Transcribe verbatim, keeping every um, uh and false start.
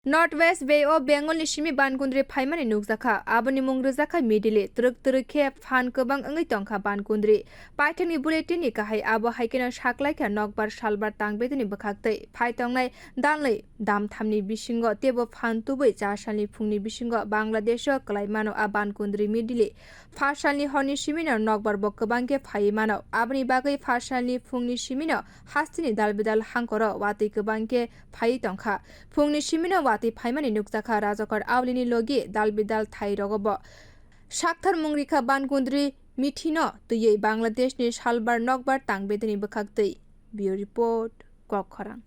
North West Bay o Bengal ni simi bankundri phaimani nukjakha. Aboni mung rwjakha Midili. Twrwk twrwk khe phan kwbang wngwi tongkha bankundri. Paithakni bulletin ni kahai abo haikheno saklaikha nokbar salbar tangbedini bwkhaktwi. Phai tongnai dalnwi damthamni bisingo teibo phan tubui cha salni phungni bisingo Bangladesh o kwlaimano a bankundri Midili. Pha salni horni simino nokbar bo kwbang khe phaiwi mano. Aboni bagwi pha salni phungni simino hasteni dalbidal hangkoro watwi kwbang khe phaiwi tongkha. Phungni simino watwi phaimani nukjakha Rajakar Aulini logi dalbidal thai rogo bo. Sakthar mungrikha bankundri mithino twiwi Bangladesh ni salbar nokbar tangbedini bwkhaktwi. Bureau Report, Kokkhorang.